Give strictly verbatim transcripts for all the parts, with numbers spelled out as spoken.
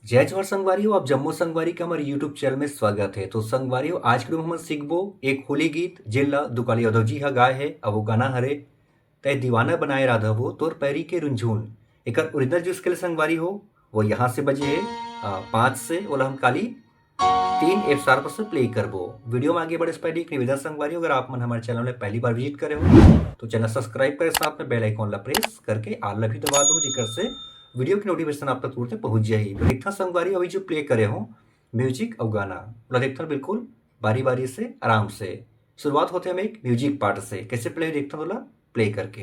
जय जोहार संगवारी हो, आप जम्मो संगवारी के हमर YouTube चैनल में स्वागत है। तो संगवारी हो, आज के रूप में हमन सीखबो एक होली गीत, जेन ला दुकाली यादव जी हा गाए है। अब वो गाना हरे, "तै दीवाना बनाए राधा वो तोर पैरी के रुझुन।" एकर ओरिजिनल जो स्केल संगवारी हो, वो यहाँ से बजे है, आ, पाँच से, ओला हम काली तीन एफ शार्प से प्ले करबो। वीडियो में आगे बढ़े से पहले एक निवेदन संगवारी हो, अगर आप मन हमारे चैनल में पहली बार विजिट करे हो, तो चैनल सब्सक्राइब करे, साथ में बेल आइकन ला प्रेस करके ऑल ला भी दबा दो, जेकर से वीडियो की नोटिफिकेशन आप तक तुरंत पहुंच जाही। तो देखथन संगवारी, अभी जो प्ले करे हो म्यूजिक अउ गाना, ओला देखथन बिल्कुल बारी बारी से, आराम से। शुरुआत होथे हम एक म्यूजिक पार्ट से, कैसे प्ले देखथन ओला प्ले करके।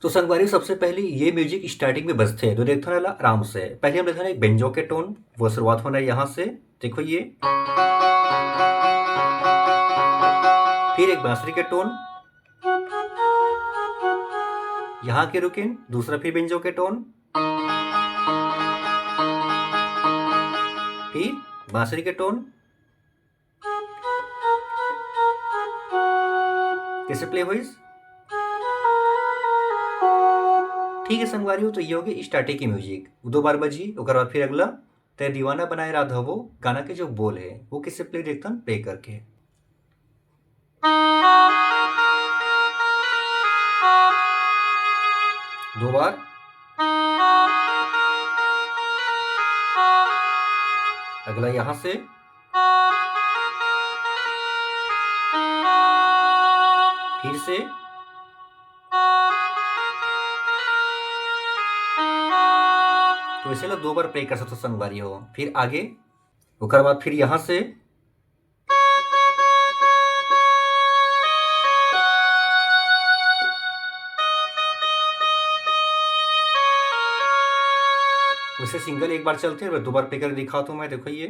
तो संगवारी, सबसे पहले ये म्यूजिक स्टार्टिंग में बजथे, तो देखथन एला आराम से। पहले हम देखथन एक बेंजो के टोन, वो शुरुआत होना है यहाँ से, देखो ये, फिर एक बांसुरी के टोन, यहाँ के रुकेन, दूसरा फिर बेंजो के टोन, फिर बांसुरी के टोन। कैसे प्ले होइस? ठीक है संगवारी हो, तो ये हो गई स्टार्टिंग की म्यूजिक, दो बार बजी, ओकर बाद फिर अगला "तै दीवाना बनाए राधा वो" गाना के जो बोल है, वो कैसे प्ले देखथन प्ले करके। दो बार। अगला यहाँ से, फिर से, तो इसे ला दो बार प्ले कर सकते हो संगवारी हो। फिर आगे, ओकर बाद फिर यहाँ से, वैसे सिंगल एक बार चलते हैं, दो बार प्ले कर दिखाता हूँ मैं। देखो ये,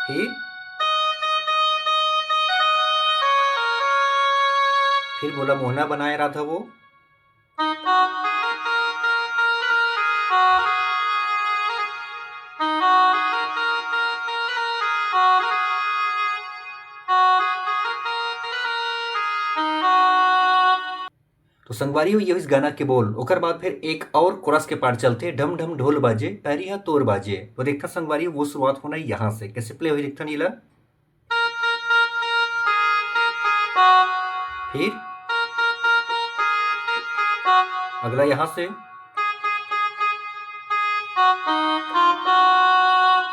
फिर, फिर बोला मोहना बनाए राधा वो। तो संगवारी हो, ये इस गाना के बोल, ओकर बाद फिर एक और कोरस के पार्ट चलथे, "ढम ढम ढोल बाजे, पैरी हा तोर बाजे।" तो देखथन संगवारी हो, वो शुरुआत होना है यहाँ से। कैसे प्ले होही देखथन नीला। फिर अगला यहाँ से,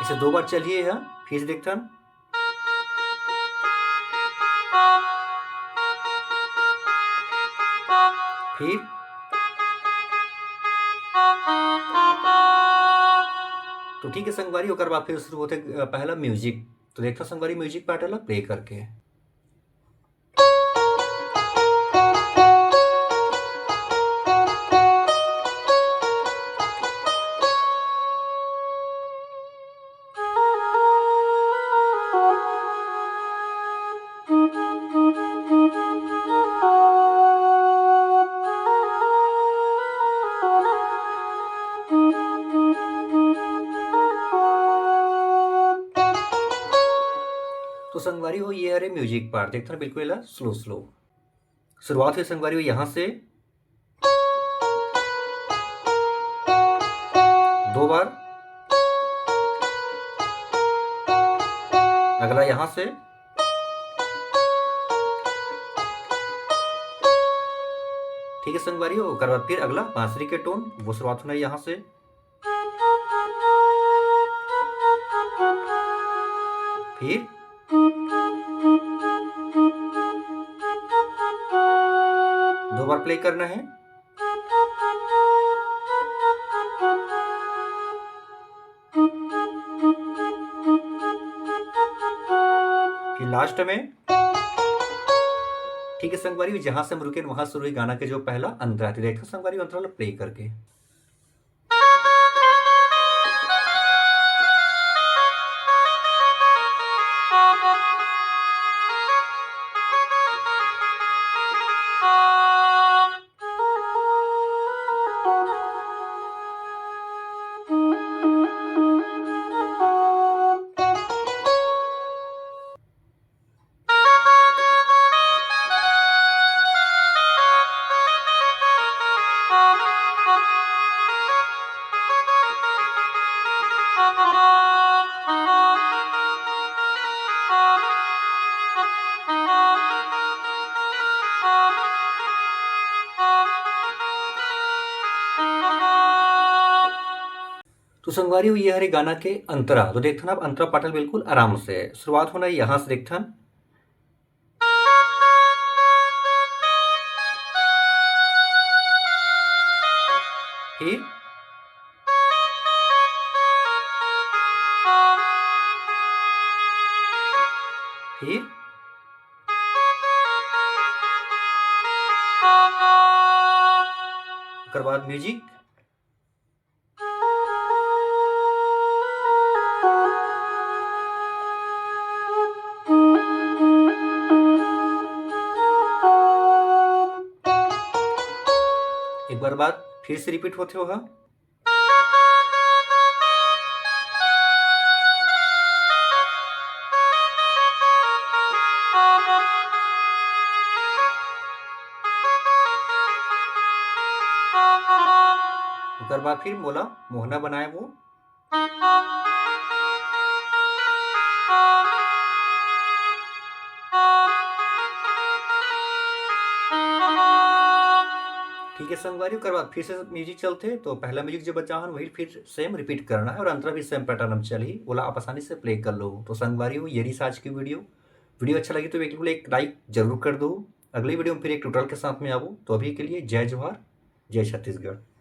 इसे दो बार चलिए यहाँ, फिर से देखथन। फिर तो ठीक है संगवारी, ओकर बाद फिर शुरू होथे, अ, पहला म्यूजिक। तो देखथन संगवारी म्यूजिक पार्ट वाला प्ले करके। तो संगवारी हो, ये हरे म्यूजिक पार्ट, देखथन बिल्कुल एला स्लो स्लो। शुरुआत हुई संगवारी हो यहाँ से, दो बार, अगला यहाँ से, ठीक है संगवारी हो, ओकर बाद फिर अगला बांसुरी के टोन, वो शुरुआत होना है यहाँ से, फिर दो बार प्ले करना है, फिर लास्ट में, ठीक है संगवारी, जहां से हम रुके वहां शुरू हुई गाना के जो पहला अंतरा, तो देखो संगवारी अंतरा प्ले करके। तो संगवारी हो, ये हरे गाना के अंतरा। तो देखथन आप, अंतरा पाटल बिल्कुल आराम से शुरुआत होना है, यहाँ से देखथन। फिर, फिर, ओकर बाद म्यूजिक। एक बार बाद फिर से रिपीट होथे ओहा। ओकर बाद फिर मोला मोहना बनाए वो। ठीक है संगवारी, ओकर बाद फिर से म्यूजिक चलथे। तो पहला म्यूजिक जो बचा हन, वही फिर सेम रिपीट करना है और अंतरा भी सेम पैटर्न में चलही, ओला आप आसानी से प्ले कर लो। तो संगवारी हो, ये रही आज की वीडियो। वीडियो अच्छा लगी तो बिल्कुल एक लाइक जरूर कर दो। अगली वीडियो में फिर एक ट्यूटोरियल के साथ में आबो। तो अभी के लिए जय जोहार, जय छत्तीसगढ़।